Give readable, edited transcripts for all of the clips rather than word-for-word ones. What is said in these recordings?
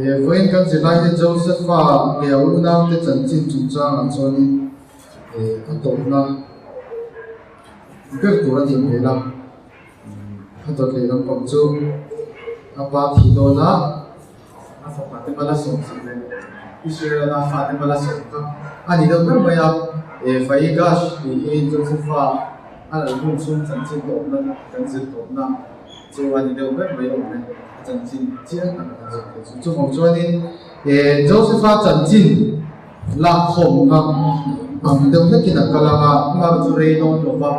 Vawiin kan zirlai hi Josepha leh a unaute chanchin chungchangah chuanin a tawpna ber tur a nih hmel a. A dawt leh lampang chu a pa thih dawn a, a fapa te mal a sawm sak leh Israel-a fate mal a sawm kha a ni deuh ber mai a. Vayigash tih hi Josepha a lal hun chhung chanchin tawpna kan zir tawpna chu a ni deuh ber mai awm e, a chanchin chiang tak a kan zir theih chu. Chuvang chuanin Josepha chanchin lakkhawmna ang deuh hlekin a kal ang a, amah chu rei dawn lo va.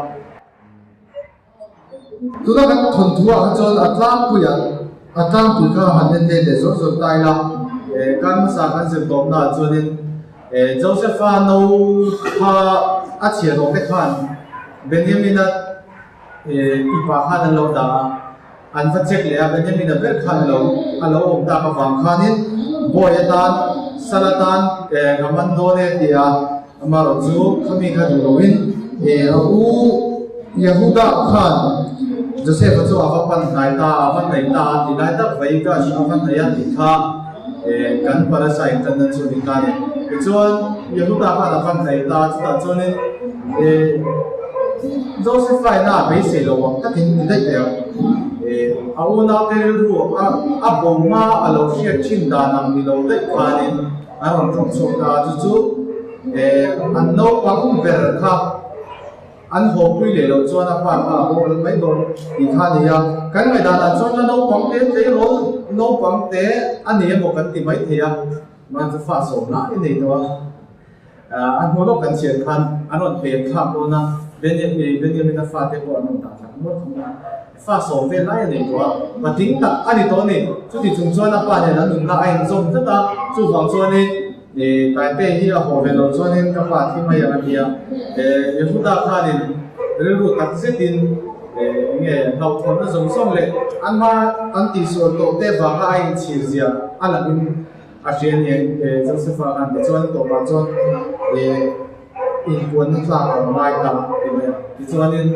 Tuna kan thawnthuah kha chuan a tlangpuiah a tlangpui kha han en let leh zawr zawr ta ila, kan hmasa kan zir tawpnaah chuanin Josepha no kha a chhiar awm te khan Benjamina ipa khan an lo dah a, an va check leh a, Benjamina ber khan a lo a lo awm tak avang khanin bawi atan sal atan ka man dawn e tia Amaherawh chu khami kha duh loin a u Yehuda khan Joseph-a chu a va pan hnai ta, a va hnaih ta a ti lai tak Vayigash a va hnaih a tih kha kan parasha inṭanna chu a ni ta a ni. Tichuan Yehuda khan a va hnaih ta a, chutah chuanin Joseph-a ina a beisei lo ang takin ti daih teh ang. A unaute rilru a bo hma a lo hriat ṭhin dan ang ni lo daih khanin, A rawn ṭawng chhuak ta a, chu chu an naupang ber kha an hawpui leh loh chuan a pa kha a boral mai dawn tih kha a ni a. Kan ngaihdanah chuan la naupang te tleirawl naupang te a ni emaw kan ti mai thei a, mahse chu fa sawm lai a nei tawh a. A hnu lawk kan chhiar khan an rawn pem thlak dawn a, Benjamin-a fate pawh an rawn dah thlak nual thung a. Fa sawm vel lai a nei tawh a, patling tak a ni tawh a ni. Chuti chung chuan a pa nen an nunna a inzawm tlat a, chuvang chuanin Taipei hi a haw ve loh chuanin ka pa thi mai ang a ti a. Yehuda khanin rilru tak zetin eng nge hlauhthawnna zawng zawng leh an hma an tihsual tawh te vanga a inchhir zia a langin a hria a ni Josepha khan tichuan tawpah chuan Inpuanna tlak a ngai ta ti mai a. Tichuanin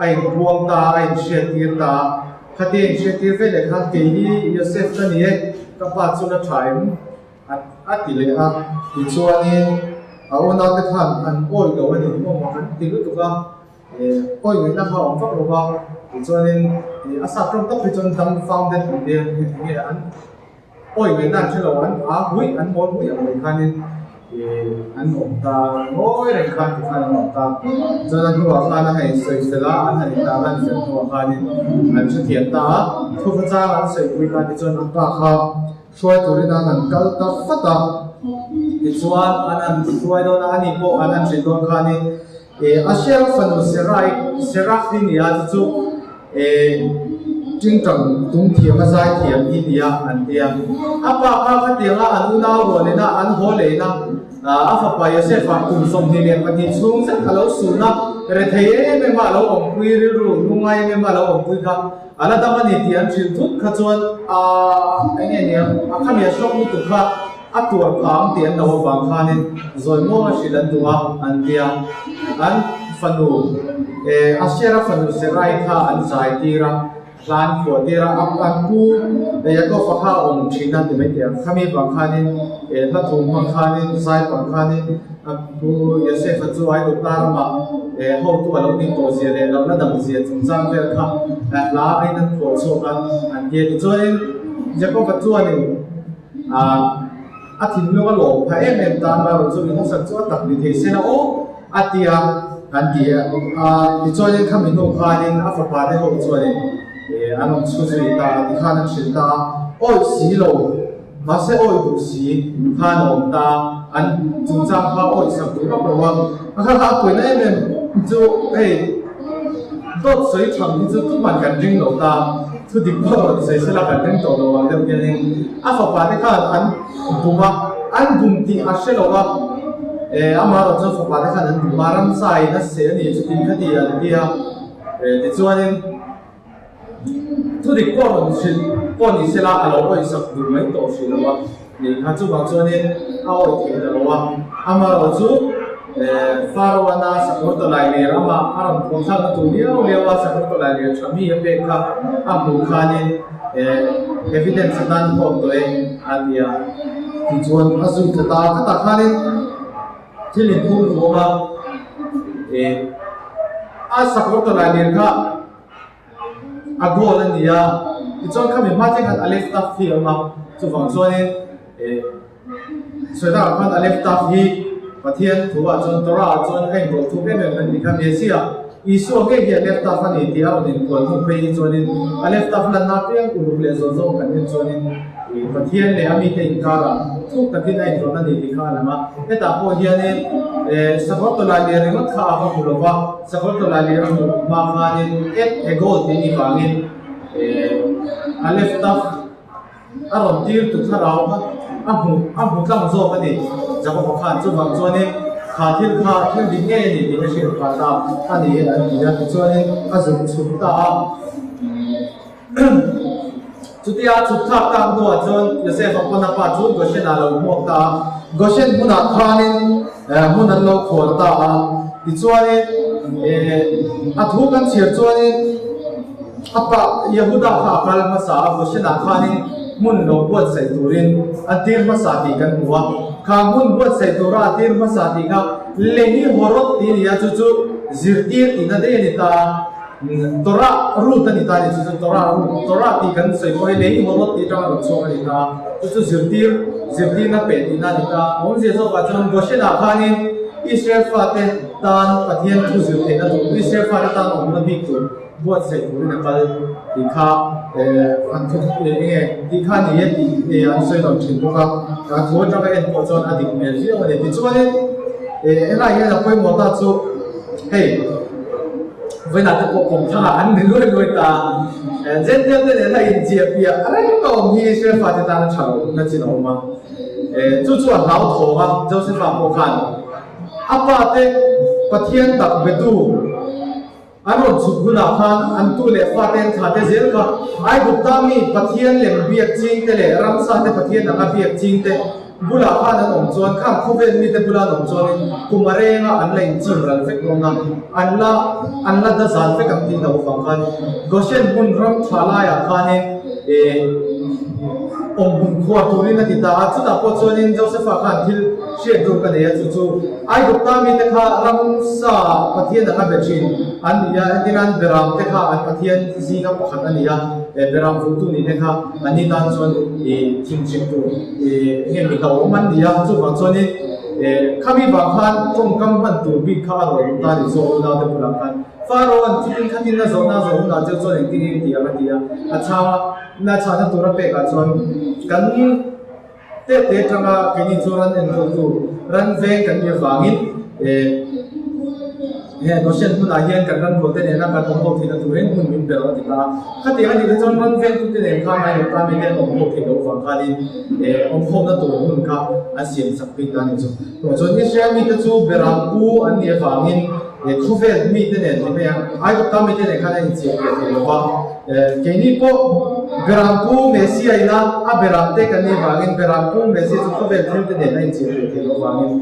a inpuang ta a, a inhriattir ta a. Khatia a inhriattir ve leh khan kei hi Yosef ka ni e, ka pa chu la tha em? a ti leh a. Tichuanin a unaute khan an awih lo a ni maw mak an ti lutuk a, awih ngaihna kha a awm vak lo va. Tichuanin a sap tawng tak hi chuan dumbfounded an tia, enge an. Awi ngaihna an hre lo, an a hui, an mawl hui ang mai khanin an awm ta ngawi reng khan ti khan an awm ta. Chuan a hnuah khan a han insawi fel a, an han indah lan fel hnuah khanin an hrethiam ta a, thufa chang an sawipui ta tichuan an pa kha hruai turin an han kal ta fat a. Tichuan an han hruai dawn a, ani pawh an han hrilh dawn khanin Asher fanu Serai, Serah hi nia chu chu. Tingtang tum thiam a zai thiam hi nia an ti a. A pa kha khatianga an unau rualin a an haw lein a, a fapa Yosefa kum 22 chhung zet a lo sun a, rethei em em a a lo awmpui rilru lungngai em em a a lo awmpui kha a la dam a ni tih an hrilh thut kha chuan a eng nge nia a khami a hrawk lutuk kha a tuar phah ang tih an lo avang khanin zawi muanga hrilh an duh a an ti a, an fanu Asher-a fanu Serai kha an zai tir a, hla an phuah tir a, an pu Jakob-a kha a awm thin a ti mai teh ang, khami vang khanin hla thu hmang khanin zai pang khanin a pu Yosef-a chu Aigupta ramah hotu a lo nih tawh zia leh lo la dam zia chungchang vel kha hla aiin an phuah chhuak a an ti a, tichuanin Jakob-a chuanin. A thinlung a lawm phah em em ta amaherawh chu inhawsak chu a tak ni thei se la aw a ti a, an ti a. Tichuanin khami hnu khanin a fapa te ho chuanin an awm chhu zui ta a tikhan an hrilh ta a, awih si lo mahse awih duh si khan a awm ta a, an chungchang kha awih sak duh vak lo a, a kha kha a puina em em chu hei dawt sawi tham hi chu tuman kan ring lo ta. Thu dik pawh rawn sawi sela kan ring tawh lo ang deuh hianin a fapa te khan an bum a, an bum tih a hre lo a, eh amaherawh chuan fapa te khan an bum a, ramsa in a seh a ni chutin kha ti an ti a, eh tichuanin thu dik pawh rawn hrilh pawh ni sela a lo awihsak duh mai tawh hrih lo a nih kha, chuvang chuanin a awih theih ta lo a, amaherawh chu. Pharaoh-ana sakawr tawlai ler amah a rawn phur thlakna tur liau liau a, sakawr tawlai ler tha mi a pek kha a hmuh khanin Evidence atan ka awm tawh e a ti a. Tichuan a zui ta ta a, khatah khanin thil inphum ru awm a, a sakawr tawlai nen kha a goal a ni a, tichuan khami hma thleng khan Aleph Tav hi a awm a, chuvang chuanin Sawi takah khan Aleph Tav hi Pathian thuah chuan Torah ah chuan a inrawlh thuk em em a ni kha Messiah Isua ngei hi Aleph Tav a ni tih a rawn inkual hnu phei hi chuanin Aleph Tav lanna apiang uluk leh zawn zawng kan en chuanin Pathian leh a mite inkarah thuk takin a inrawlh a ni tih kha a lang a. Hetah pawh hianin sakawr tawlai leh ringawt kha a va hmu lo va, sakawr tawlai leh a hmuh hma khanin Et Egol tih ni vangin Aleph Tav A rawn tir tu thlarau kha a hmu a hmu tlang zawk a ni. Jakob-a khan chuvang chuanin kha thil kha thil dik ngei a ni tih a hriat phah ta a ni an ti a, tichuanin a zuk chhuk ta a. Chutia a chhuk thlak tak hnuah chuan Joseph-a pawn a pa chu Goshen-ah a lo hmuak ta a. Goshen hmunah khanin hmun an lo khuar ta a, tichuanin a thu kan chhiar chuanin, A pa Yehuda kha a kal hmasa a, Goshen-ah khanin hmun lo buatsaih turin a tir hmasa tih kan hmu a. Kha hmun buatsaih tura a tir hmasa tih kha Lehi Horot tih a ni a, chu chu zirtir tihna daih a ni ta a, Torah root a ni ta a ni, chu chu Torah root, Torah tih kan sawi pawh hi Lehi Horot tih atanga rawn chhuak a ni ta a, chu chu zirtir, zirtirna peh tihna a ni ta a. Awmzia zawkah chuan Goshen-ah khanin Israel fate tan Pathian thu zir theihna tur, Israel fate tan awmna bik tur, Buatsaih turin a kal tih kha an thu eng nge tih kha ni e tih an sawi lo thin bawk a, a thu atanga en pawh chuan a dik hmel viau a ni. Tichuanin helai hian a pawimawh ta chu hei vawiinah te pawh kawmthangah an ni luai luai ta a, Gentile te nena inchiah piah reng a awm hi Israel fate tan a tha lo na chin a awm a, chu chu a hlauthawng a, Josepha pawh khan a pa te Pathian tak betu, An rawn chhuk hunah khan an tu leh fate an thlah te zel kha Aigupta mi Pathian lem biak ching te leh ramsa te Pathian anga biak ching te bulah khan an awm chuan khang khawvel mite bula an awm chuanin kum a renga an la inchim ral vek dawn a, an la an la da zan vek ang tih hlauh vang khan Goshen hmun ram tha laiah khanin eh awm hmun khuar turin a ti ta a, chutah pawh chuanin Josepha khan thil hriat tur ka nei a chu chu Aigupta mite kha ramsa Pathian anga be thin an ni a, entirnan Beram te kha an Pathian zinga pakhat a ni a, Beram vultu nih te kha an ni tan chuan ih thinhrik tur ih eng nge mi hlauhawm an ni a, chuvang chuanin khami vang khan tawngkam hman tur bik kha a rawn awm ta a ni zawk unaute bulah khan Pharaoh-a'n chutin khatin a zawhna a zawh hunah cheu chuan engtin nge ti ang a ti a, a chhang a, na chhahna tur a pekah chuan kan Tete atanga keini chu ran enkawltu ran veng kan nih avangin he Goshen hmunah hian kan ran rualte nena kan awm ho theihna turin hmun min pe rawh a ti ta a. Khatiang a nih te chuan ran vengtute nen khan a inawm ta mite an awm ho theih loh avang khanin awm khawmna tur hmun kha an siam sak bik ta a ni chu. Chuan Israel mite chu Beram pu an nih avangin khawvel mite nen ti mai ang Aigupta mite nen khan an inchiah piah thei lo va. Keini pawh Berampu Messia ina a beramte kan nih vangin Berampu Messia chu khawvel thil te nen a inchiah piah thei loh vangin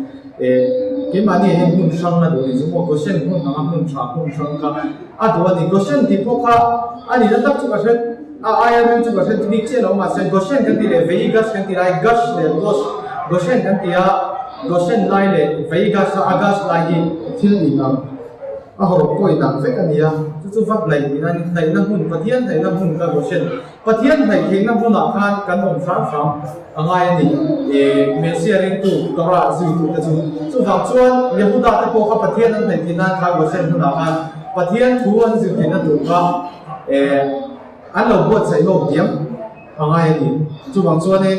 keimahni ah hian hmun hrang a duh a ni chu maw Goshen hmun anga hmun tha hmun hrang kha a duh a ni. Goshen tih pawh kha a nihna tak chu ka hre a aia rem chu ka hre bik chiah lo mahse Goshen kan tih leh Veigash kan tih lai Gash leh Gosh Goshen kan tih a Goshen lai leh Veigash a Gash lai hi thil inang A hawrh pawh inang vek a ni a, chu chu va hnaih tihna a ni. Hnaihna hmun, Pathian hnaihna hmun kha Goshen, Pathian hnaih theihna hmunah khan kan awm hram hram a ngai a ni. Messiah ringtu, Torah zuitute chu. Chuvang chuan Yehuda te pawh kha Pathian an hnaih theih nan kha Goshen hmunah khan Pathian thu an zir theihna tur kha an lo buatsaih lawk diam a ngai a ni. Chuvang chuanin.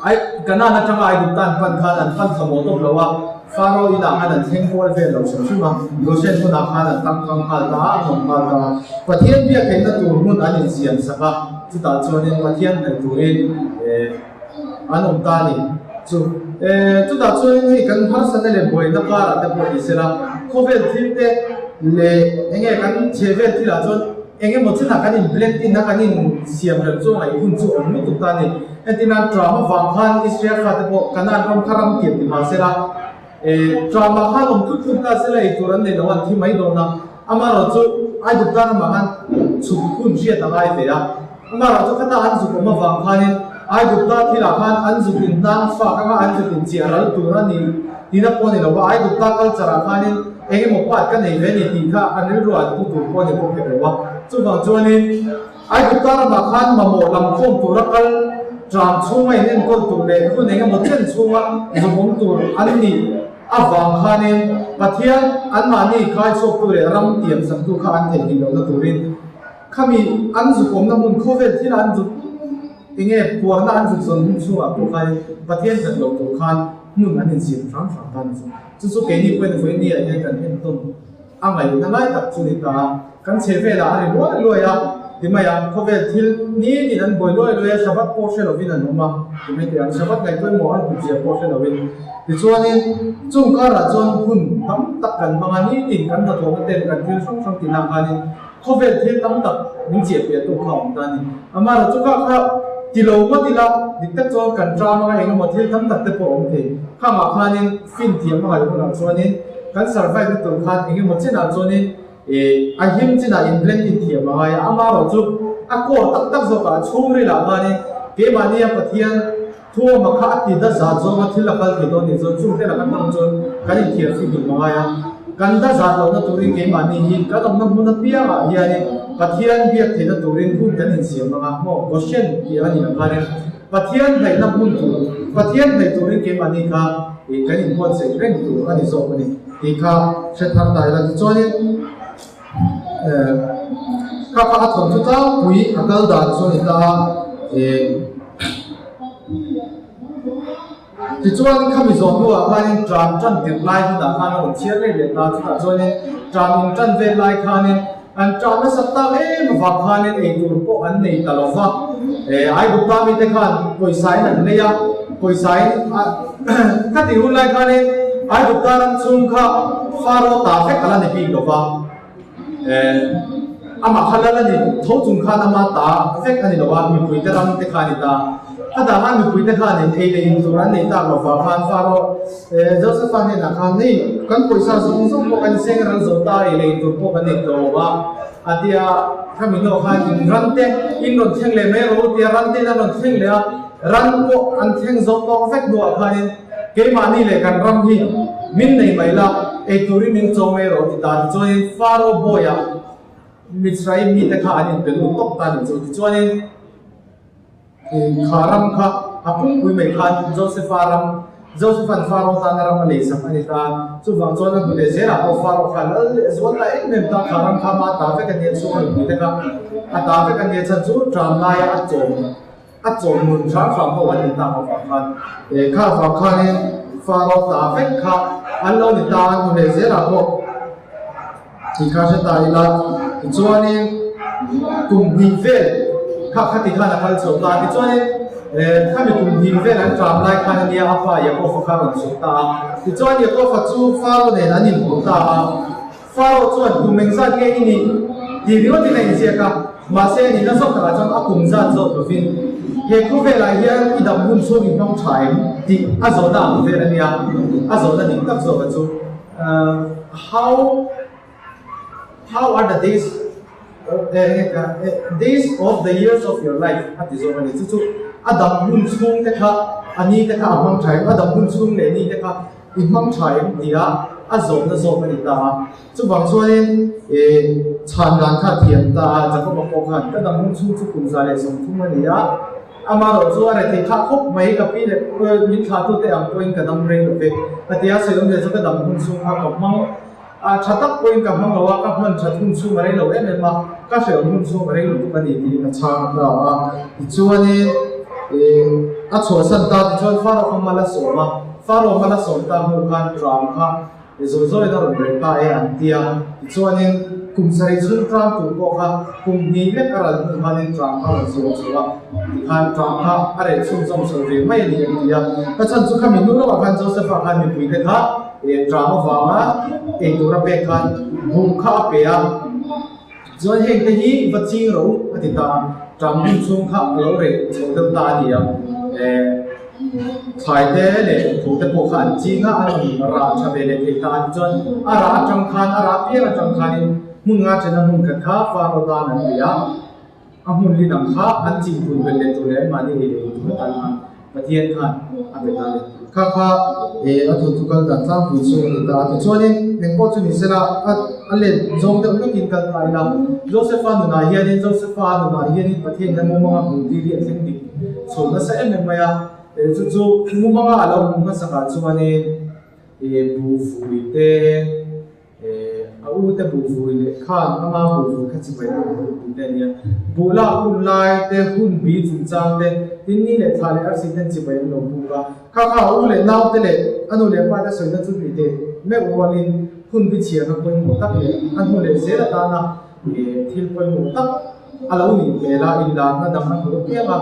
Ai, Kanaan atanga Aigupta an pan khan an pan tha maw tawp lo a, Pharaoh inah khan an thleng kual vel lo hrim hrim a, Goshen hmunah khan an tang tang nghal ta a, an awm nghal ta a. Pathian biak theihna tur hmun an insiam sak a, chutah chuanin Pathian hnaih turin an awm ta a ni. Chu, chutah chuanin hei kan harsatna leh buaina karah te pawh ni sela, khawvel thil te leh enge kan chhehvel thilah chuan, Eng emaw chinah kan in blend in a kan in siam rem chu ngaih hun chu awm lutuk ta a ni. Entir nan Tram avang khan Israel fate pawh Canaan ram kha ram tir ti mah sela, Tram ah khan awm tlut tlut ta sela ei tur an nei lo a an thi mai dawn a. Amaherawhchu Aigupta ramah khan. chhuk hun hriat a ngai ve a. Amaherawh chu khata an zuk awm avang khanin Aigupta thilah khan an zuk in hnang fak anga an zuk in chiah ral tur a ni tihna pawh a ni lo va, Aigupta culture ah khanin eng emaw part ka nei ve a ni tih kha an rilru an pu tur pawh a ni bawk hek lo a. Chuvang chuanin Aigupta ramah khan mamawh lam khawm tura kal tram chhunga in enkawl tur leh hun eng emaw chen chhunga zuk awm tur an nih avang khanin Pathian anmahni khaichhuaktu leh ram tiamsaktu kha an theihnghilh lohna turin Khami an zuk awmna hmun khawvel thila an zuk enge puarna an zuk zawn hmun chhungah pawh khan Pathian that loh tur khan hmun an insiam hram hram ta a ni chu. Chu chu keini pawhin vawiin ah hian kan entawn a ngaihna lai tak chu ni ta a, kan chhe velah a ri luai luai a ti mai a, khawvel thil nitin an buai luai luai a, Shabbat pawh hre lovin an awm a ti mai teh ang, Shabbat ngaih pawimawh an hmuhzia pawh hre lovin. Tichuanin chung karah chuan hun tam tak kan hmang a, nitin kan hnathawhna ten kan thil hrang hrang tinah khanin Khawvel thil tam tak min chiah piah tu kha a awm ta a ni. Amaherawh chu kha kha ti lo ngawt ila dik tak chuan kan ṭam anga eng emaw thil tam tak te pawh a awm thei. Khangah khanin fin thiam a ngaih hunah chuanin kan survive na tur khan eng emaw chinah chuanin ih a him chinah in blend in thiam a ngai a. Amaherawh chu a core tak tak zawkah a chhungrilah khanin keimahnia Pathian Thuama kha a ti da zat zawnga thil a kal thei dawn nih chuan chung te lakah hmang chuan kan inthiar fim hlim a ngai a. Kan da zat lohna turin keimahni hi kan awmna hmun apiangah hianin Pathian biak theihna turin hun kan insiam ang a, maw Goshen tih a nih ang khanin Pathian hnaihna hmun tur, Pathian hnaih turin keimahni kha ih kan inbuatsaih reng tur a ni zawk a ni tih kha hre thar ta ila. Tichuanin eh kha kha a thawnthu tlangpui a kal dan chu a ni ta a, eh. Tichuan, khami zawh hnuah khanin ṭam ṭan tirh lai hunah khan a rawn chhiar leh leh ta. Chutah chuanin ṭam in ṭan vel lai khanin an ṭah nasat tak em avang khanin eitur pawh an nei ta lo va. Aigupta mite khan pawisa in an lei a, pawisa in ka tih hun lai khanin Aigupta ram chhung kha Faro ta vek a la ni bik lo va. Amah kha lal a ni, tho chung khan ama ta vek a ni lo a, mipuite ram te kha a ni ta. A dah khan mipuite khanin ei leh in tur an nei tak lo vang khan Faro Josepha hnenah khan, Hei, kan pawisa zawng zawng pawh kan seng ral zo ta, ei leh in tur pawh kan nei tawh lo a, a ti a. Khami hnawh khan in ran te in rawn thleng leh mai rawh u ti a, ran te in an rawn thleng leh a, ran pawh an thleng zo tawk vek hnuah khanin, Keimahni leh kan ram hi min nei mai la, ei turin min chaw mai rawh ti ta. Tichuanin Faro bawiah Mitzrayim mite kha an inpe lut tawp ta a nih chu. Tichuanin kha ram kha a pumpui mai khan Josefa ram, Josepha'n Faro tana ram a leisak a ni ta. Chuvang chuan a hnu leh zelah pawh Faro kha lal leh zual ta em em ta, kha ram kha ama ta vek a nia, chhung a nupui te kha a ta vek a nia chhan chu ṭam laia a chawm. A chawm nun hram hram ho an ni tak avang khan eh kha avang khanin Faro ta vek kha an lo ni ta a hnu leh zelah pawh tih kha hre ta ila tichuanin kum hnih vel kha khati khan a kal chho ta tichuanin eh khami kum hnih vel an ṭam lai khan ania a pa Yakofa kha a rawn chhuk ta a tichuan Yakofa chu Faro nen an inhmu ta a. Faro chuan kum engzat nge i nih tih ringawtin a inziak a, mahse a nihna zawk takah chuan a kum zat zawk lovin he khawvelah hian i dam hun chhung i hmang tha em tih a zawhna ang vel a nia, a zawhna dik tak zawk a chu How how are the days days of the years of your life a ti zawk a ni, chu chu a dam hun chhung te kha a ni te kha a hmang tha em, a dam hun chhung leh ni te kha I hmang tha em ti a, a zawhna zawk a ni ta a. Chuvang chuanin ih chhan dan kha a thiam ta a, Jacob-a pawh khan ka dang hun chhung chu kum 130 a ni a, amaherawh chu a rethei thlah khawp mai, ka pi leh min thlahtute ang pawhin ka dam rei lo ve a ti a, sawi awmzia chu ka dang hun chhung kha ka hmang a, tha tak pawhin ka hmang lo a, ka hman that hun chhung a rei lo em em a, ka hrehawm hun chhung a rei lutuk a ni tiin a chhang ta a. Tichuanin ih a chhuahsan ta tichuan Pharaoh kha mal a sawm a. Faro hmala sawm ta hnu khan tram kha zawi zawiin a rawn reh ta e an ti a, tichuanin kum sarih chhung tram tur pawh kha kum hnih lek a ral hnu khanin tram kha a rawn siam chho a, tikhan tram kha a reh chhunzawm chho ve mai a ni an ti a. Ka chhan chu khami hnu lawkah khan Joseph-a khan mipuite kha tram avanga eitur a pek khan buh kha a pe a, chuan heng te hi va ching ro a ti ta a, tram hun chhung kha a lo reh chho deuh ta a ni a. Thlai te leh thu te pawh kha an ching a, an rawn rah tha ve leh thei ta a tichuan a rah atang khan a rah piang atang khanin Hmun nga ṭhena hmun khat kha Faro tan an bei a, a hmun li dang kha an chinpun belh leh tur leh anmahni ei leh in tur atan khan Pathian khan a pe ta a ni. Kha kha a thawnthu kal dan tlangpui chu a ni ta a. Tichuanin engpawh chu ni sela a a let zawng deuh hlawkin kal ta ila, Josepha nunah hianin Josepha nunah hianin Pathian hian mumanga hmuh tir hi a thleng dik chho nasa em em mai a. Chu chu mumanga a lo hmuh hmasakah chuanin buhvui te, A u te buh vui leh khan ama buh vui kha chibai an hmuh tih te a nia. Buh lak hun lai te, hun bi chungchang te, tin ni leh thla leh arsi ten chibai an lo buk a. Kha kha a u leh nau te leh a nu leh pa te sawina chu ni teh meuh rualin hun bi chhiarna pawimawh tak leh a hnu leh zel atana thil pawimawh tak a lo nih hmel a, inlarna dang a hmuh apiang a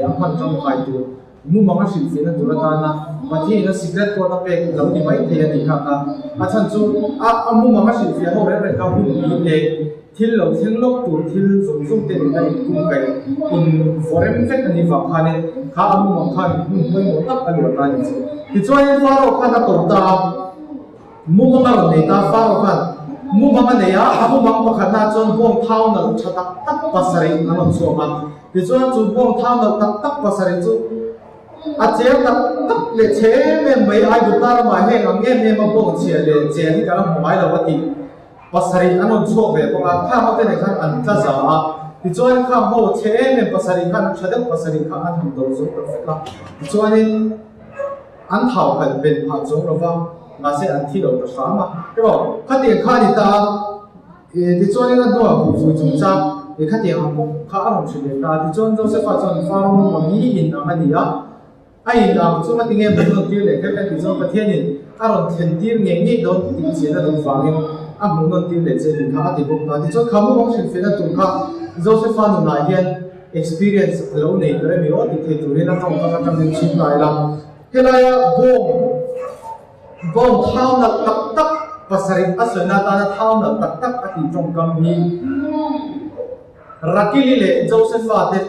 a hman tangkai tur. Mumang a hrilhfiahna tur atana Pathianin a sikret pawh a pek lo ni mai thei a ni kha kha. A chhan chu a a mumang a hrilhfiah ho reng reng kha hun bih leh thil lo thleng lawk tur thil zawng zawng te nena inkum kaih in vawrem vek a nih vang khanin kha a mumang khan hun pawimawh tak a luah ta a ni chu. Tichuanin Pharaoh khan a ko ta a, mumang a rawn nei ta a, Pharaoh khan mumang a nei a, a mumang pakhatna chuan bawng thau nalh tha tak tak pasarih an rawn chhuak a. Tichuan chu bawng thau nalh tak tak pasarih chu a chel tak tak leh chhe em em mai Aigupta ramah heng ang em em a bawng chhia leh chel hi ka la hmu ngai lo a tih pasarih an rawn chhuak ve bawk a, khang ho te nen khan an tla za a. Tichuan khang ho chhe em em pasarih khan tha deuh pasarih kha an han do zo tak vek a. Tichuanin an thau khalh ben phah chuang lo va, mahse an thi lo ta hram a. Erawh khatiang kha a ni ta a. Tichuanin a hnuah buhfui chungchang lehkha tiang ang bawk kha a rawn hrilh leh ta a. Tichuan Josefa chuan Faro mumang hi in ang a ni a, a in ang chu ngatinge min rawn tir leh kher ka tih chuan Pathianin a rawn thlen tir ngei ngei dawn tih chian a duh vangin a hmuh nawn tir leh che tih kha a ti bawk ta. Tichuan kha mumang hrilhfiahna tur kha Josefa nunah hian experience a lo nei ber emi aw tih thei turin a tawngkam atangin chhung ta ila. Helaia bawng. Bawng thau nalh tak tak pasarih a sawina atana thau nalh tak tak a tih tawngkam hi Rakili leh Josepha te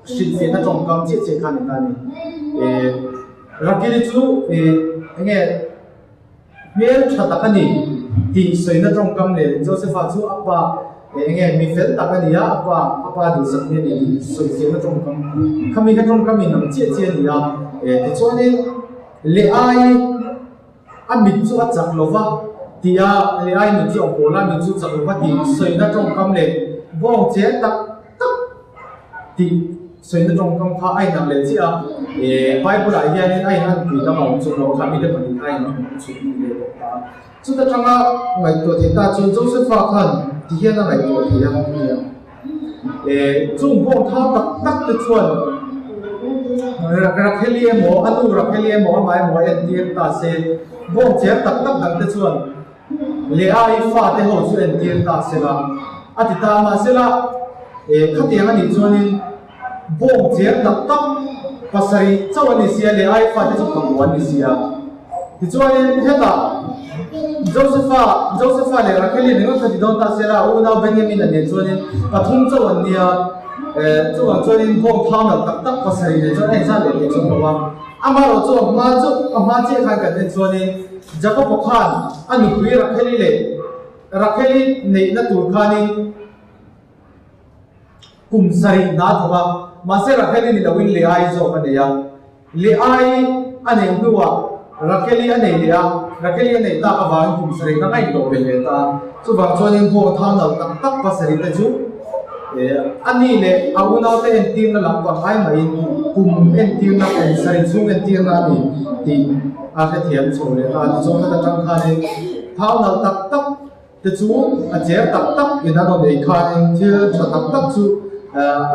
hrilhfiahna tawngkam chiah chiah kha a ni ta a ni. Rakili chu enge hmel tha tak a ni tih sawina tawngkam leh Josepha chu a pa enge mi fel tak a ni a, a pa a pa duhsak mi a ni tih sawifiahna tawngkam khami kha tawngkam in ang chiah chiah a ni a. Tichuanin leh ai a mit chu a chak lo va tih a, leh ai mit chu a pawl a, mit chu chak lo va tih sawina tawngkam leh bawng che tak tak tih sawina tawngkam kha a inang leh chiah a, eh Bible ah hianin a in anpui dang a awm chu lo kha mite pahnih kha a in chhut nih leh bawk ta a. Chuta tanga ngaihtuah theih ta chuan Josepha khan ti hian a ngaihtuah thei a nia. Eh chung bawng thau tak tak te chuan Rakheli emaw a nu Rakheli emaw amah emaw a entir ta se, bawng cher tak tak dang te chuan Leah-i fate ho chu entir ta sela a ti ta a, mahsela khatiang a nih chuanin bawng cher tak tak pasarih chauh a ni sia, Leah-i fate chu pangua an ni sia. Tichuanin hetah Josepha, Josepha leh Rachel-i ringawt kha ti dawn ta sela, unau Benjamin-a nen chuanin pathum chauh an nia, chuvang chuanin bawng thau nalh tak tak pasarih nen chuan a inzat leh leh chuang lo a. Amaherawh chu a hma chu a hma chiah khan kan en chuanin Jakob-a khan a nupui Rakheli leh Rakheli neihna tur khanin kum sarih hna thawk a, mahse Rakheli ni loin Leai zawk a nei a. Leai a neih hnuah Rakheli a nei leh a, Rakheli a neih tak avangin kum sarih dang a inhlawh ve leh ta a. Chuvang chuanin bawng thau nalh tak tak pasarih te chu A ni leh a unaute entirna lam pang ai maiin kum entirna, kum sarih chhung entirna a ni tih a hrethiam chho leh ta. Tichuan heta tang khanin thau nalh tak tak te chu a cher tak tak in a rawn ei khanin thil tha tak tak chu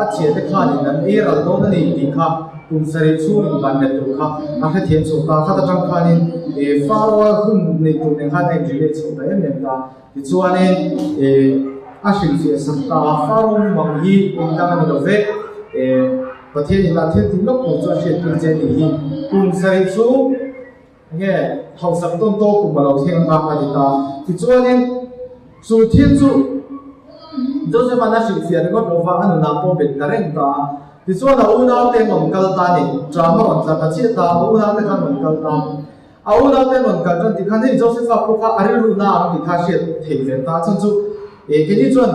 a chhia te khanin an ei ral dawn a ni tih kha kum sarih chhung inban let tur kha a hrethiam chho ta. Khata tang khanin Pharaoh-a hun neih tur nen khan a inrelate chho ta em em ta. Tichuanin a hrilhfiah sak ta a, Faro mumang hi eng dang a ni lo ve, Pathian in a thil tih lawk tur chu a hriat tir che a nih hi. Kum sarih chu nge hausak tawn tawk kum a lo thleng ang a, a ti ta. Tichuanin chu thil chu Joseph-a'n a hrilhfiah ringawt lo va, a nunah pawh bet ta reng ta a. Tichuan a unaute an rawn kal ta a ni, ṭam a rawn tla ta chiah ta, a unaute kha an rawn kal ta. A unaute an rawn kal tan tih khan hei Josepha pawh kha a rilru na ang tih kha a hriat theih ve ta. A chhan chu eh keini chuan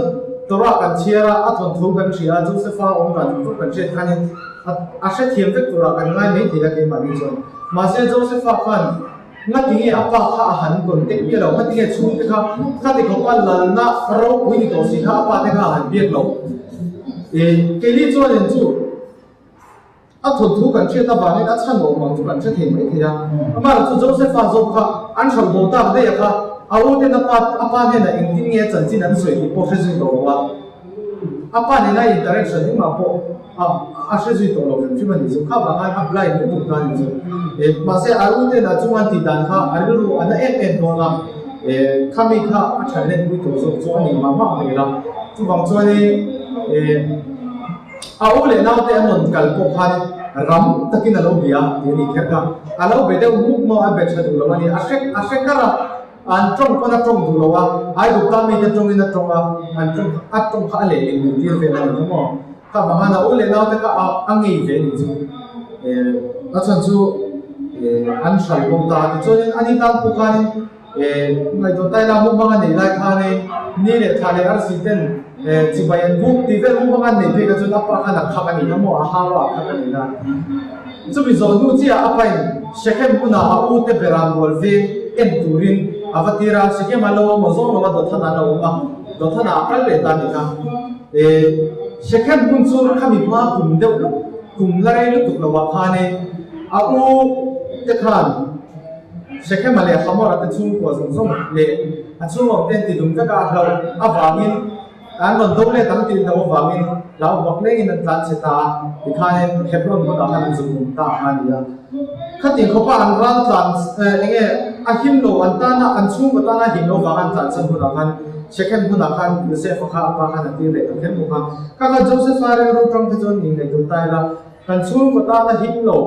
Torah kan chhiar a, a thawnthu kan hria a, Josepha awm dan zawng zawng kan hriat khanin a a hrethiam vek turah kan ngai mai thei a keimahni chuan. Mahse Josepha khan Ngati nge a pa kha a han contact miah lo? Ngati nge chhungte kha khati khawpa lalna ropui ni tawh si kha a pa te kha a han biak lo? Eh, keini chuanin chu a thawnthu kan hriat avangin a chhan awm ang chu kan hre thei mai thei a. Amaherawhchu Josepha zawk kha an hralh bo tak daih a kha a u ten a pa a pa hnenah engtin nge a chanchin an sawi tih pawh hre zui tawh lo a. A pa nena interaction engmah pawh A a hre zui tawh lo hrim hrim a nih chu. Kha vang khan a blind lutuk ta a nih chu. Eh mahse a ru ten a chunga an tih dan kha a rilru a na em em dawn a, eh khami kha a than let pui tawh zawk chu a nih mah mah hmel a. Chuvang chuanin eh a u leh naute an rawn kal pawh khan ram takin a lo bia tih a nih kher kha. A lo be deuh hmuk maw a be tha duh lo a ni. A hre a hre kar a. An tawng pawn a tawng duh lo a, Aigupta mite tawngin a tawng a, an tawng a tawng kha a lehling duh tir vel a ni kha maw? Kha vang khan a u leh naute kha a a ngei ve a nih chu. Eh a chhan chu eh an hral bawk ta tichuanin ani tan pawh khanin eh ngaihtuah tai la mukbang a neih lai khanin ni leh thla leh arsi ten eh chibai an buk tih vel mukbang an neih phei kha chuan a pa khan a khak a nih kha maw a hau a a khak a nih kha. Chumi zawh hnu chiah a pain Shechem hmunah a ute beram rual veng en turin a va tir a, Shechem a lo awm aw zawng lo a, Dothan an lo awm a, Dothan ah a kal leh ta a nih kha. Eh, Shechem hmun chu khami hma kum deuh lawk, kum la rei lutuk lo ah khanin a u te khan Shechem-a leh Hamor-a te chhungkua zawng zawng leh a chhungawm te an ti dum vek a, a hlauh avangin An rawn do let ang tih loh avangin hlau bak lengin an tlan chhe ta a, tikhanin Hebron hmunah khan an zuk awm ta a ni a. Khatin khawpa an ral tlan eng nge a him lo an tana an chhungkaw tana a him lo vang an tlan chhan hmunah khan Shechem hmunah khan Joseph-a kha a pa khan a tir leh ta kher bawk a. Kha kha Joseph-a rilru tang te chuan inngaihtuah ta ila, kan chhungkaw tana him lo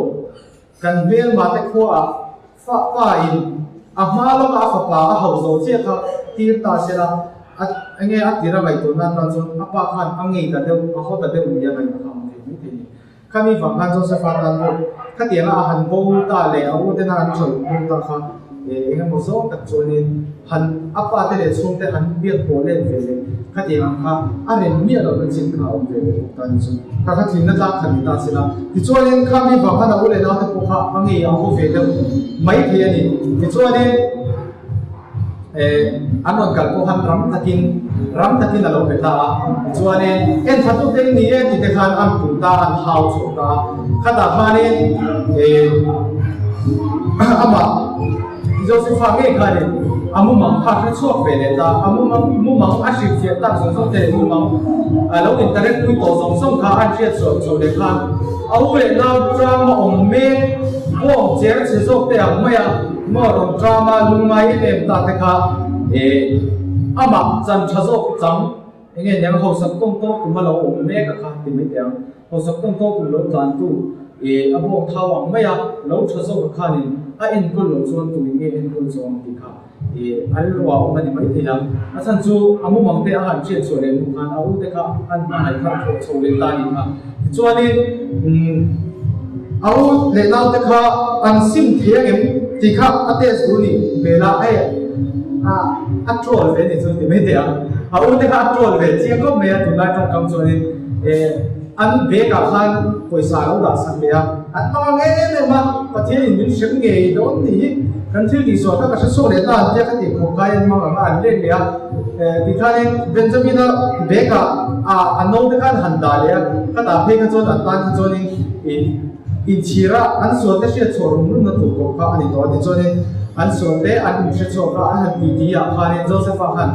kan hmelma te khuaah Fa pa in a hma lawka a fapa a hauh zo chiah kha tir ta se la, a enge a tir a ngaihtuah nan tan chuan a pa khan a ngei ta deuh, a haw ta deuh ni a ngaihtuah kha a awm thei mai thei ni. Khami vang khan Joseph-a tan pawh khatianga a han bo ta leh a u tena an hralh bo ta kha eng emaw zawng tak chuanin han a pa te leh chhungte han biak pawh let ve leh khatiang ang kha a rem miah lohna chin kha a awm ve leh bawk ta ni chu. Kha kha tlinna tlak khat ni ta se la. Tichuanin kha mi vang khan a u leh naute pawh kha a ngei a haw ve deuh mai thei a ni. Tichuanin eh an rawn kal pawh khan ram takin ram takin a lo pe ta a. Tichuanin en tha tu te ni e tih te khan an pum ta a, an hau chhuak ta a. Khatah khanin eh amah Josepha ngei khanin a mumang kha hre chhuak ve leh ta, a mumang mumang a hrilhfiah tak zawng zawng te leh mumang a lo interact pui tawh zawng zawng kha an hriat chhuah chho leh khan a u leh nau ṭama awm mek bawm cher chhe zawk te ang mai a maw rawn ṭama lungngai em em ta te kha eh amah chan ṭha zawk chang eng nge niang hausak tawng tawk kum a lo awm mek a kha ti mai teh ang. Hausak tawng tawk kum lo tlantu ih a bawk thau ang mai a, lo tha zawk a khanin a enkawl loh chuan tui nge enkawl zawk ang tih kha ih a rilru ah awm a ni mai thei ang. A chhan chu a mumang te a han hriat chhuah leh hnu khan a u te kha an hmangaih thar thawh chho leh ta a nih kha. Tichuanin umm a u leh nau te kha an sim thei ang em tih kha a test duh a nih hmel a, hei a a troll ve a nih chu ti mai thei ang. A u te kha a troll ve chiang khawp mai a tunlai tawngkam chuanin. Eh, an bag ah khan pawisa a lo dah sak leh a, an hmang ang em em a, Pathian in min hrem ngei dawn tih hi kan thil tih sual kha ka hre chhuak leh ta an tia ka tih khawp khain an hmang ang a, an let leh a, eh ti khanin Benjamin-a bag ah ah a naute khan han dah leh a, ka dah phei kha chuan an tan kha chuanin ih inchhir a, an sual te hriat chhuah rum rum na tur kawp kha a ni tawh a, tichuanin an sual te an inhre chhuak a, an han ti ti ah khanin Joseph-a khan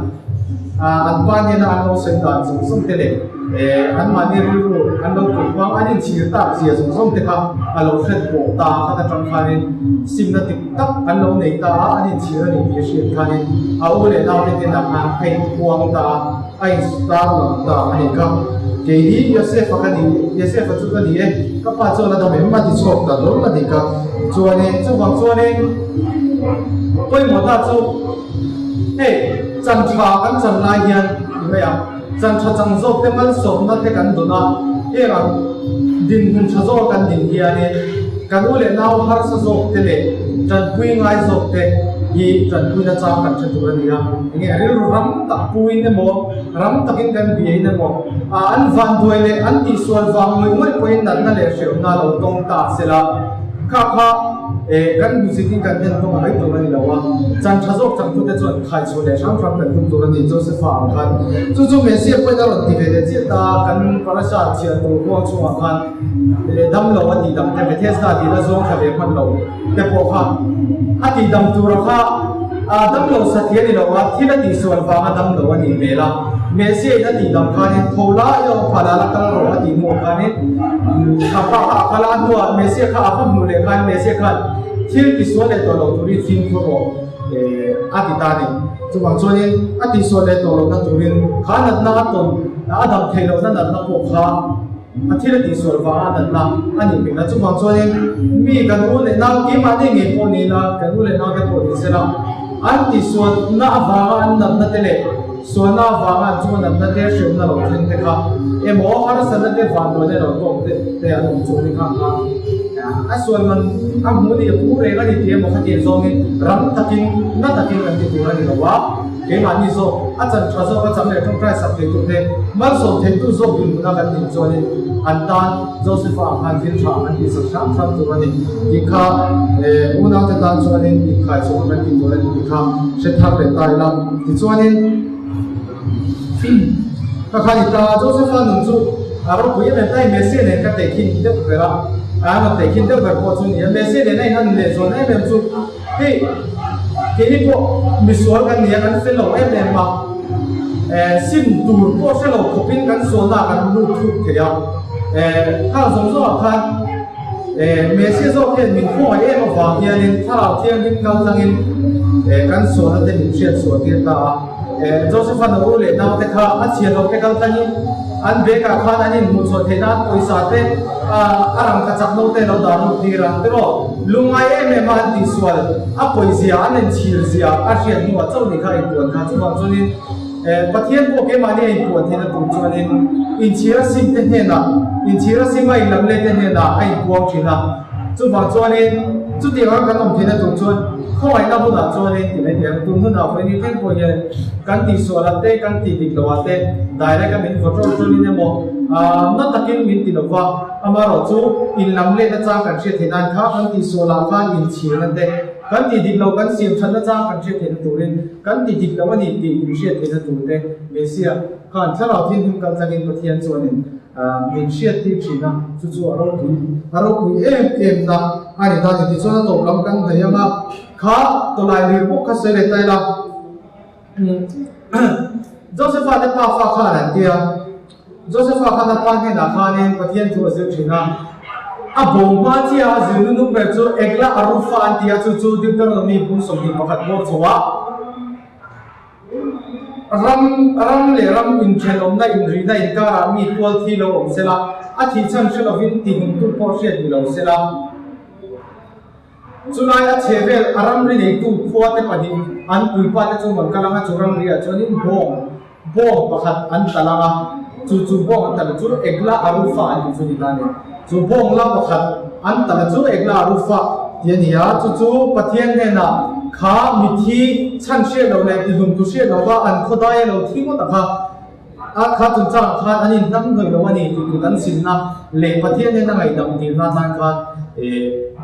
ah an pa hnena an lo sawi dan zawng zawng te leh. Eh, anmahni rilru an lo put hmang, an inchhir tak zia zawng zawng te kha a lo hret pawh ta a, khat atang khanin simna dik tak an lo nei ta a, an inchhir a ni tih a hriat khanin a u leh naute hnenah khan a inphuang ta a, a instar lang ta a ni kha. Kei hi Yosefa ka ni, Yosefa chu ka ni e, ka pa chuan a dam em a ti chhuak ta dawn a ni kha. Chuanin, chuvang chuanin pawimawh ta chu hei chan tha kan chan lai hian ti mai ang. Chan tha chang zawk te malsawmna te kan dawn a, heng ang dinhmun tha zawk kan din hianin kan u leh nau harsa zawk te leh tanpui ngai zawk te hi tanpuina chang kan hre tur a ni a. Enge rilru ram tak puin emaw, ram takin kan biain emaw, an vanduai leh an tihsual vang ngawih ngawih pawhin natna leh hrehawmna lo tawng ta sela, kha kha kan hmuhsitin kan en tawng mai tur a ni lo a. Chan tha zawk changtute chuan khaichhuah leh hram hram kan tum tur a ni, Josepha ang khan. Chu chu Messia pawhin a rawn ti ve leh chiah ta, kan parasha chhiar tur huang chhungah khan dam lo a tih dam te, Bethesda tih la zawng thla ve hman lo te pawh kha a tih dam tura kha dam lo satliah a ni lo a, thil a tihsual vanga dam lo a nih hmel a. Messia in a tih dam khanin tho la i awm phalh a la kal rawh a tih hmuh khanin kha pa kha a kal a, a hnuah Messia kha a va hmuh leh khan Messia khan thil tisual leh tawh lo turin fimkhur rawh a ti ta a ni. Chuvang chuanin a tihsual leh tawh lohna turin kha natna a tawn a dam theih lohna natna pawh kha a thil a tihsual vanga natna a nih hmel a. Chuvang chuanin mi kan u leh nau keimahni ngei pawh ni ila kan u leh naute pawh ni sela an tihsualna avanga an natna te leh sualna avanga an chunga natna te hreawmna lo thleng te kha emaw harsatna te vanduaina lo tawk te te an awm chu ni kha a sual man a hmuh ni a phu reng a ni tih emaw khatiang zawngin ram takin na takin kan ti tur a ni lo a, keimahni zawk a chan tha zawk a chang leh tawngtai sak thei tur te malsawm theitu zawk dinhmuna kan din chuanin an tan Joseph-a ang khan thil tha an tihsak hram hram tur a ni tih kha unaute tan chuanin inkhaichhuah kan ti tur a ni tih kha hre thar leh ta ila. Tichuanin ka khan i ta Joseph-a nun chu a ropui em em ta i Messia nen ka tehkhin deuh ber a, a rawn tehkhin deuh ber pawh chu ni a, Messia nen a inhan leh zawn em em chu hei keini pawh misual kan ni a, kan fel lo em em a, sim tur pawh hre lo khawpin kan sualna ah kan lut thuk thei a, khang zawng zawngah khan Messia zawk hian min khawngaih em avang hianin Thlarau Thianghlim kal tlangin kan sualna te min hriat chhuah tir ta a. Joseph-a nu leh naute kha a chhiahhlawh te kal tlangin an bag ah khan an inhmuh chhuah theih nan pawisa te a rangka chak no te lo dah lut tir a. Tiraw, lungngai em em a an tihsual a pawizia an enchhir zia a hriat hnuah chauh ni kha inpuan kha. Chuvang chuanin Pathian pawh keimahni a inpuan theihna tur chuanin inchhir a sim te hnenah, inchhir a sim a inlam let te hnenah a inpuang thin a. Chuvang chuanin chutiang a kan awm theihna tur chuan khawngaihna hunah chuanin ti mai thei ang. Tun hunah vawiin thleng pawh hian kan tihsual ah te, kan tih dik loh ah te direct a min vaw ṭawlh ṭawlhin emaw na takin min ti lo va, amaherawhchu inlam letna chang kan hriat theih nan kha kan tihsual ah khan inchhirna te, kan tih dik loh kan siam ṭhatna chang kan hriat theihna turin kan ti dik lo a ni tih in hriat theihna tur te Messia khan Thlarau Thianghlim kal tlangin Pathian chuanin min hriat tir thin a, chu chu a ropui a ropui em em na a ni ta ni. Tichuan a tawp lam kan hnaih ang a, kha tawlai lir bawk kha sawi leh ta ila, Josepha te pa fa khan an ti a, Josepha khan a pa hnenah khanin Pathian thu a zir thin a, a bawm hma chiah a zir nunung ber chu Egla Arufa an ti a, chu chu Deuteronomy bung 21 bawr chho a, ram ram leh ram inthenawmna inrihna inkarah mi tual thi lo awm sela, a thih chhan hre lovin tihhumtu pawh hriat ni lo sela. Chulai a chhe vel a ramri neitu khua te pahnih an puipa te chu rawn kal ang a, chu ramri ah chuanin bawng bawng pakhat an talh ang a, chu chu bawng an talh chu Egla Arufa an tih chu ni ta a ni. Chu bawng la pakhat an talh chu Egla Arufa tih a ni a, chu chu Pathian hnenah kha mithi chhan hriat loh leh tihlum tu hriat lova an khawdai a lo thi ngawt a kha. A kha chungchangah khan an inhnam hnawih lo a ni tih tur kan simna leh Pathian nen a ngaihdam dilna atan khan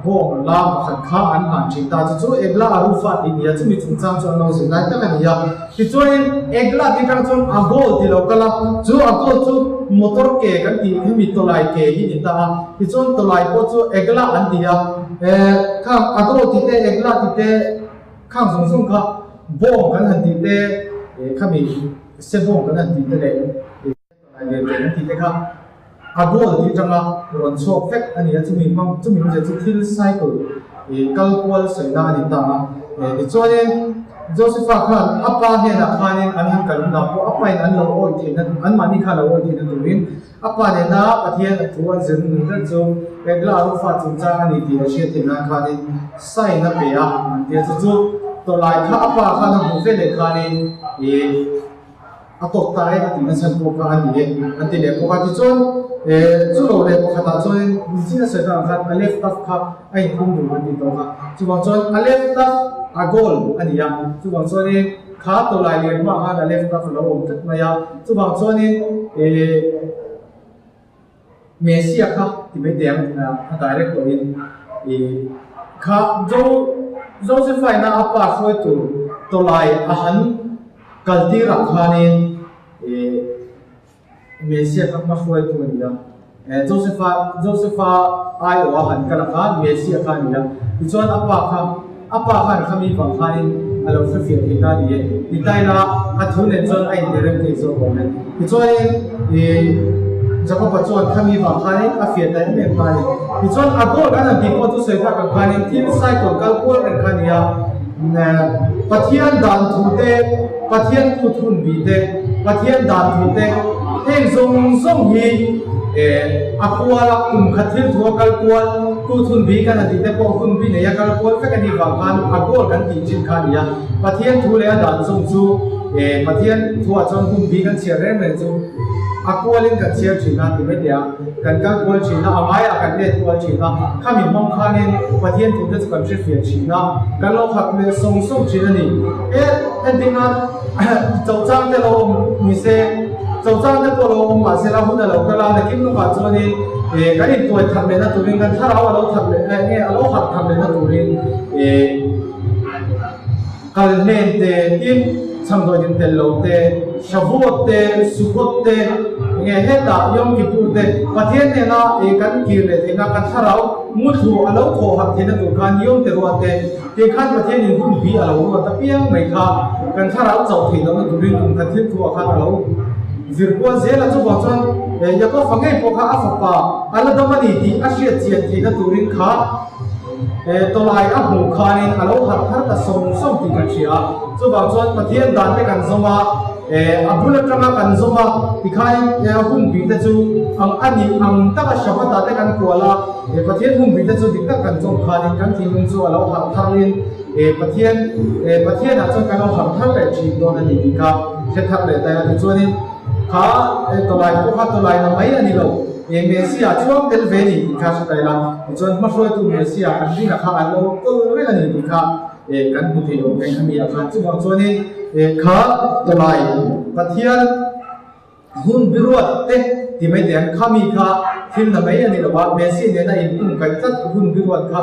bawng la pakhat kha an hlan thin ta. Chu chu Egla Arufa tih nia, chumi chungchang chu an lo zir lai tak a ni a. Tichuanin Egla tih atang chuan Agol tih lo kal a, chu Agol chu motor ke kan tih hemi tawlai ke hi ni ta a, tichuan tawlai pawh chu Egla an ti a. Khang Agol tih te Egla tih te khang zawng zawng kha bawng kan han tih te khami Sebawng kan han tih te leh leh te kan tih te kha a goal tih atanga rawn chhuak vek a ni a, chumi hmang chumi hmang chu thil cycle ih kal kual sawina a ni ta a. Tichuanin Josepha khan a pa hnenah khanin an han kal hunah pawh a pain an lo awih theihna anmahni kha lo awih theihna turin a pa nena Pathian a thu an zir nun ber chu Egla Arufa chungchang a ni tih a hriat theih nan khanin sign a pe a an ti a, chu chu tawlai kha a pa khan a hmuh ve leh khanin ih a tawk ta e a tih na chhan pawh kha a ni e an ti leh bawk a. Tichuan. Chu lo leh pakhatah chuanin nichin a sawi tak ang khan Aleph Tav kha a inkhung dun an ti tawk a. Chuvang chuan Aleph Tav a goal a ni a. Chuvang chuanin kha tawlai lian hmaah khan Aleph Tav a lo awm tlat mai a. Chuvang chuanin Messia kha ti mai teh ang a direct tawhin kha Joseph-a ina a pa hruai tur tawlai a han kal tirah khanin Messia kha hma hruaitu a ni a, Joseph-a Joseph-a aiawh a han kal a kha Messia kha a ni a, tichuan a pa kha a pa khan khami vang khanin a lo hrefiah thei ta a ni e, ti ta ila a thu nen chuan a intirem thei zawk awm e. Tichuanin Jakob-a chuan khami vang khanin a fiah ta em em ta a ni. Tichuan a goal kan han tih pawh chu sawi tak ang khanin thil cycle kal kual reng kha a ni a, Pathian dan thu te, Pathian kut hun bih te, Pathian dan thu te, heng zawng zawng hi a kual a, kum khat thil thu a kal kual, kut hun bih kan han tih te pawh hun bi nei a kal kual vek a nih vang khan a goal kan tih chin kha a ni a. Pathian thu leh a dan zawng chu Pathian thuah chuan hun bih kan chhiar reng reng chu a kualin kan chhiar thin a ti mai teh a, kan kal kual thin a, a ngaiah kan let kual thin a, khami hmang khanin Pathian thu te chu kan hrefiah thin a, kan lo khat leh sawng sawng thin a ni. E entir nan Chochang te lo awm ni se, Chochang te pawh lo awm mah se la hun a lo kal a, nakin lawkah chuanin kan intuai that lehna turin kan thlarau a lo that leh nge a lo harh that lehna turin Kal hnen te, tin, chhamdawiin tel lo te, Shavuot te, Sukkot te, nge hetah Yom Kippur te, Pathian hnena ei kan kir leh theihna kan thlarau muthlu a lo thawh harh theihna tur khan Yom Teruah te, tih khan Pathianin hun bi a lo ruat apiang mai kha kan thlarau chauh theih lohna turin kum khat thil thuah khan a lo zir kual zel a. Chuvang chuan Yaakov-a ngei pawh kha a fapa a la dam a ni tih a hriat chian theihna turin kha Tawlai a hmuh khanin a lo harh thar ta sawng sawng tih kan hria a, chuvang chuan Pathian dan te kan zawm a, a bul atanga kan zawm a, tikhain hun bih te chu ang a nih ang taka Shabbat ah te kan kual a, Pathian hun bih te chu dik tak kan zawm khanin kan thinlung chu a lo harh tharin Pathian Pathianah chuan kan lo harh thar leh thin dawn a ni tih kha hre thar leh ta a, tichuanin kha tawlai pawh kha tawlai na mai a ni lo. He Messiah chuang tel ve ni tih kha hre ta ila, tichuan hmahruaitu Messiah an rinah kha an lo kawl reng a ni tih kha kan hmu thei awm reng a mi ah khan. Chuvang chuanin kha tawlai Pathian hun biruat te ti mai teh ang, khami kha thil na mai a ni lo va, Messiah nena inpum kaih tlat hun biruat kha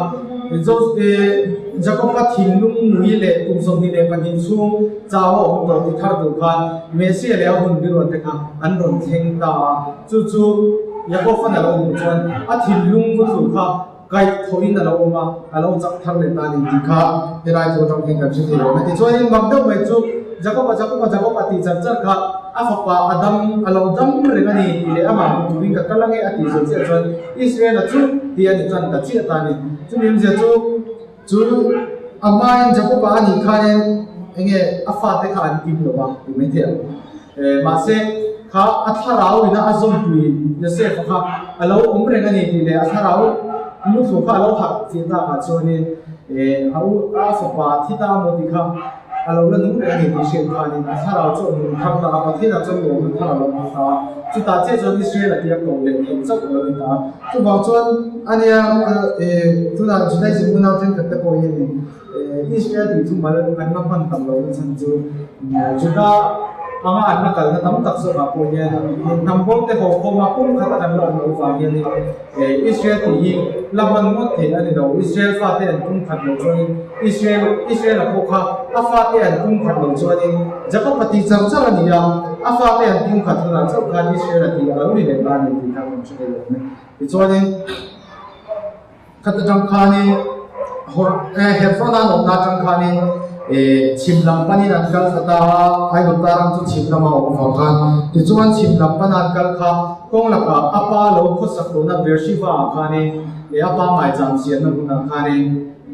Jakob-a thinlung mui leh kum 22 chhung chau a awm tawh ti thar tur khan Messiah leh a hun biruat te kha an rawn thleng ta a. Chu chu Yakob-a'n a lo hmuh chuan a thinlung vutlu kha kaih thawhin a lo awm a, a lo chak thar leh ta a ni tih kha helai thu atang hian kan hre thei awm e. Tichuanin mak deuh mai chu Jakob-a, Jakob-a, Jakob-a tih char char kha a fapa a dam, a lo dam reng a ni tih leh amah hmuh turin ka kal ange a tih zawh chiah chuan Israel-a chu tih a ni tan ta chiah ta a ni. Chumi awmzia chu chu a hmain Jakob-a a nih khanin enge a fate kha an kim lo va ti mai thei ang. Mahse, kha a thlarau ina a zawmpui Joseph-a kha a lo awm reng a ni tih leh a thlarau muthlu kha a lo harh chiah takah chuanin a u a fapa thi ta maw tih kha a lo la nung reng a ni tih hriat khanin a thlarau chu a nung thar ta a, Pathianah chuan lawmna thar a lo hmu ta a, chutah chiah chuan Israel-a tia koh leh theih chauh a lo ni ta a. Chuvang chuan ania tunah Judaism unau thenkhat te pawh hianin Israel tih chu mal an la hman tam lohna chhan chu Juda anga an la kalna tam tak zawkah pawh hian hnam bo te haw khawma pum khata kan la awm loh vang hianin Israel tih hi la hman ngawt theih a ni lo. Israel fate an pum khat loh chuanin Israel Israel-a pawh kha a fate an pum khat loh chuanin Jacob-a tih char char a ni a, a fate an pum khat hunah chauh khan Israel-a tih a lo ni leh ta a ni tih kha kan hre thei lo mai. Tichuanin. Khat atang khanin Hebron an awmna atang khanin chhim lam panin an kal thla ta a, Aigupta ram chu chhim lama awm avang khan. Tichuan chhim lam pana an kal kha kawng lakah a pa lo khawsak tawhna Beersheba ah khanin leh a pa maicham siamna hmunah khanin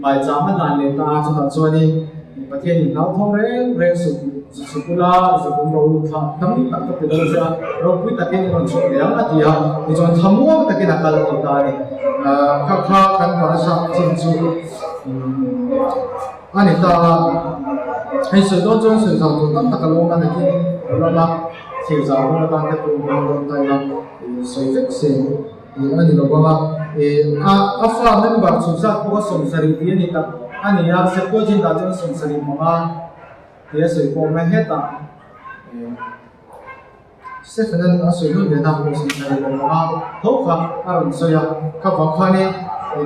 maicham a hlan leh ta a, chutah chuanin Pathianin hlauthawng reng reng suh. Zuk ula, zuk um ro thla tam tak ka pe dawn che a, ropui takin i rawn chhuak leh ang a ti a, tichuan thlamuang takin a kal thei ta a ni. Kha kha kan parasa chin chu a ni ta a, hei sawi dawn chuan sawi zau tur tam tak a lo awm a, nakin lo lam a. Thlir zau hmang atan te pawh hmang dawn ta ila sawi vek se a ni lo bang a. A a fa member chhun zat pawh a 70 tih a ni tak a ni a, Septuagint ah chuan 75 tih a sawi pawh mai hetah. Stephen-a'n a sawi lut leh na pawh 75 tho kha a rawn sawi a, kha vang khanin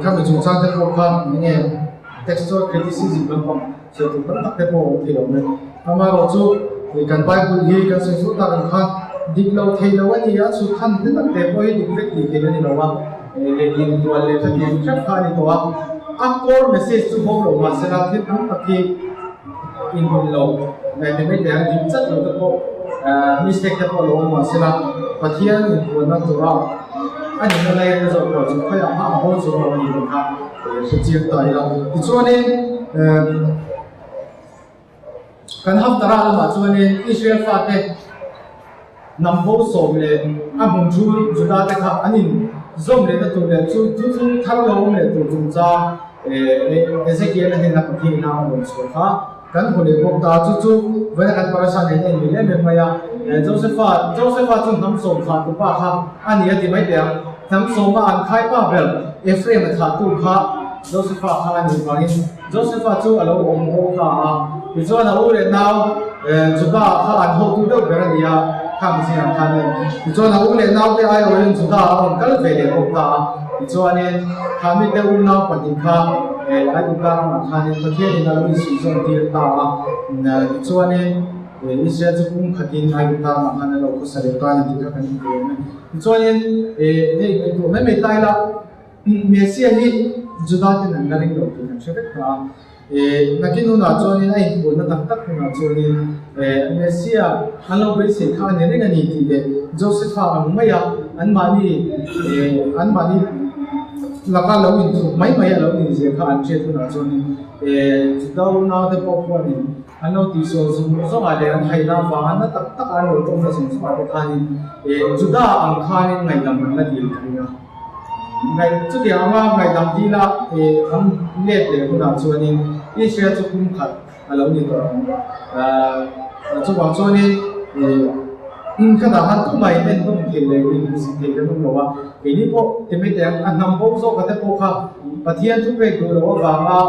khami chungchang te pawh kha eng nge textual criticism lampang sawi tur tam tak te pawh a awm thei lo mai. Amaherawhchu kan Bible hi kan sawi fo tak ang khan dik lo thei lo a ni a, chhut khan te tak te pawh hi dik vek tih theih a ni lo a, lehling dual leh hetiang hrep kha a ni tawh a, a core message chu bo lo mahsela thil tam tak hi inhmun lo ti mai thei ang dik chat lo te pawh mistake te pawh lo awm mahsela Pathian inpuanna tura a nihna lai reng zawk pawh chu khawiah mah a haw chuang lo a ni tih kha hre chiang ta ila. Tichuanin kan Haftarah lamah chuanin Israel fate hnam bo sawm leh a hmun thu Juda te kha an in zawm lehna tur leh chu chu chu thar lo awm leh tur chungchang Ezekiel a hnena Pathian ina a rawn chhuah kha kan hmu leh bawk ta. Chu chu vawiin kan parasha nen a inmil em em mai a. Josepha Josepha chu hnam sawm thlah tu pa kha a ni a ti mai teh ang. Hnam sawma an khai pa ber Ephraim a thlah tu kha Josepha kha a nih vangin Josepha chu a lo awm bawk ta a. Tichuan a u leh nau Juda kha an hotu deuh ber a ni a, khang zingah khanin. Tichuan a u leh naute aiawhin Juda a rawn kal ve leh bawk ta a. Tichuanin kha mite unau pahnih kha Aigupta ramah khanin Pathianin a lo insuihzawn tir ta a. Tichuanin Israel chu kum khatin Aigupta ramah khan a lo khawsa leh ta a ni tih kha kan inhmu awm e. Tichuanin hei ngaihtuah mai mai ta ila, Messia hi Juda ten an la ring lo tih kan hre vek ta a. Nakin hunah chuanin a inpuanna tak tak hunah chuanin Messia an lo beisei kha a ni reng a ni tih leh Josepha ang maia anmahni anmahni laka lo inthup mai mai a lo nih zia kha an hriat hunah chuanin Juda unaute pawh khuanin an lo tihsual zawng zawngah leh an haihna avanga na tak taka an lo tawmna zawng zawngah te khanin Juda ang khanin ngaihdam an la dil ka ring a. Ngaih chutiang anga ngaihdam dila an let leh hunah chuanin Israel chu kum khat a lo ni tawh ang. Chuvang chuanin khatah khan tumah in entawn thei leh inhmusit thei kan awm lo a, keini pawh ti mai teh ang a hnam bo zawka te pawh kha Pathian thupek duh loh avanga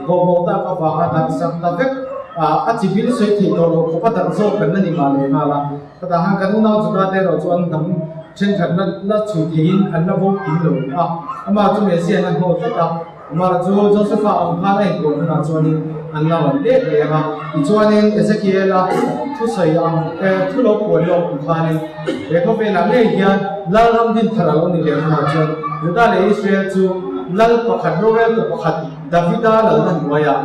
vawhbo tak avanga dan sak ta vek a chi bil sawi theih tawh loh khawpa dan zawk kan la ni mah leh nghal a. Chutah khan kan unau Juda te erawh chuan hnam thenkhat la la chhui theiin an la bo kim lo a, amah chu Messiah an hnawl tlat a, amah chu Josepha ang khan a inpuan hunah chuanin an la rawn let leh ang a, tichuanin Ezekiela thusawi ang thu lo puan lawk ang khanin he khawvelah ngei hian Lalram dinthar a lo ni leh hunah chuan Juda leh Israel chu Lal pakhat roreltu pakhat Davida lalna hnuaiah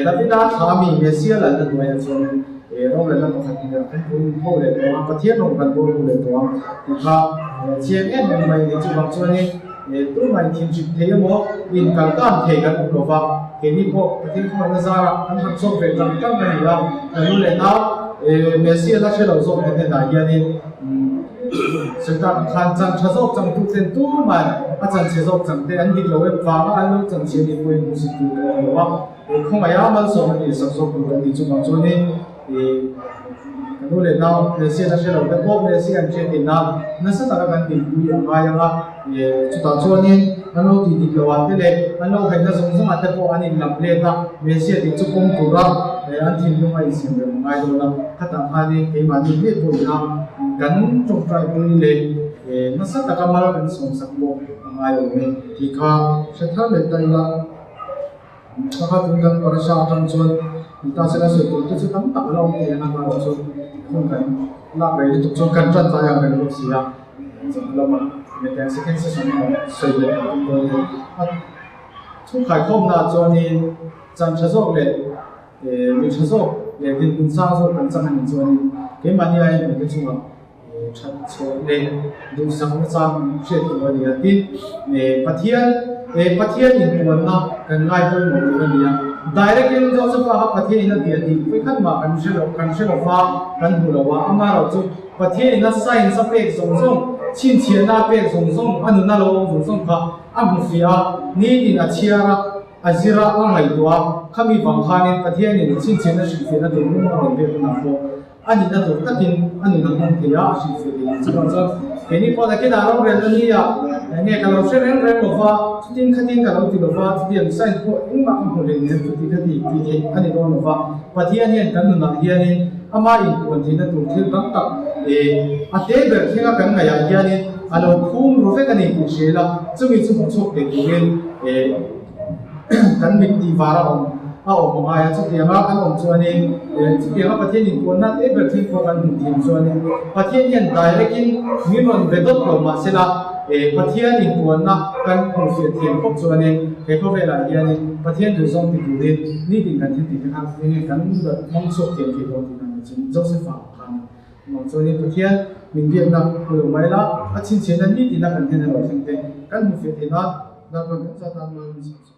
Davida thla ami Messiah lalna hnuaiah chuanin He rorelna pakhat hi kan bul ho leh tawh a, Pathian rawn kan bul ho leh tawh a tih kha chiang em em mai a ni. Chuvang chuanin tumah in thinhrik thei emaw inkal tan thei kan awm lo va, keini pawh Pathian khawngaihna zarah kan han chawk ve tang tang a ni a, kan lu leh nau Messia la hre lo zawk te hnenah hianin Satan khan chan tha zawk changtu ten tumah a chan chhe zawk chang te an dik lo em vanga an lo chan chhe nih pawhin hmusit tur kan awm lo va. Khawngaiha malsawm a nih sak zawk tur kan tih chungah chuanin ih ka nu leh nau Messi an hre lo te pawh Messi an hriat theih nan nasa taka kan dinpui a ngai ang a, ih chutah chuanin an lo tih dik loh ah te leh an lo haihna zawng zawng ah te pawh an inlam let a, Messi a tih chu pawm tura an thinlung a insiam reng a ngai dawn a, khatah khanin keimahni ngei pawh ina kan tawngtai pui leh nasa taka mal kan sawmsak pawh a ngai awm e tih kha hre thar leh ta ila. Thla tun kan parasha atang chuan ta sela sawi tur te chu tam tak la awm thei ang a, amaherawh chu hun kan lak rei lutuk chuan kan tan tlai ang reng bawk si a, chawhnu lamah mite second session erawh sawi leh kan tum dawn a ni. A thu khaikhawmnaah chuanin chan tha zawk leh mi tha zawk leh dinhmun sang zawk kan chang a nih chuanin keimahni aiin mite chungah That chhuah leh duhsakna chang hriat tur a ni a. Tin, Pathian, Pathian inpuanna kan ngai pawimawh tur a ni a. Direct in Josepha kha Pathian in a bia tih vawikhat mah kan hre lo, kan hre lo va, kan hmu lo a. Amaherawh chu Pathian in a signs a pek zawng zawng, chhinchhiahna a pek zawng zawng, a nuna lo awm zawng zawng kha a hmu fiah a, nitin a chhiar a, a zir a, a ngaihtuah a. Khami vang khanin Pathian in chhinchhiahna hrilhfiahna tur mum a rawn pek hunah pawh. A nihna tur takin a nun a hmang thei a, a hrilhfiah thei ang chuvang chuan keini pawh nakinah rorelna ni ah eng nge ka lo hre reng reng lo va, chutin khatin ka lo ti lo va, chutiang sign pawh engmah ka hmu reng reng chuti kha ti tih theih a ni dawn lo va. Pathian hian kan nunah hianin ama inpuan theihna tur thil tam tak eh a te ber thlenga kan ngaihah hianin a lo phum ru vek a ni tih hria ila, chumi chu hmuh chhuak thei turin eh kan mit tih var a awm a awm a ngai a, chutianga kan awm chuanin eh chutianga Pathian inpuanna te ber thil pawh kan hmuh thiam chuanin Pathian hian direct in min rawn be dawt lo mahsela eh Pathian inpuanna kan hmuh fiah thiam khawp chuanin he khawvelah hianin Pathian duhzawng ti turin nitin kan thil tih te kha enge kan hmang chhuak thiam thei dawn tih dan chu Joseph-a khan a Chuanin Pathian min biakna hmu lo mai la, a chhinchhiahna nitina kan hnen erawh thleng te kan hmuh fiah theih nan Lalpan kan zat tan mal min sawm sak.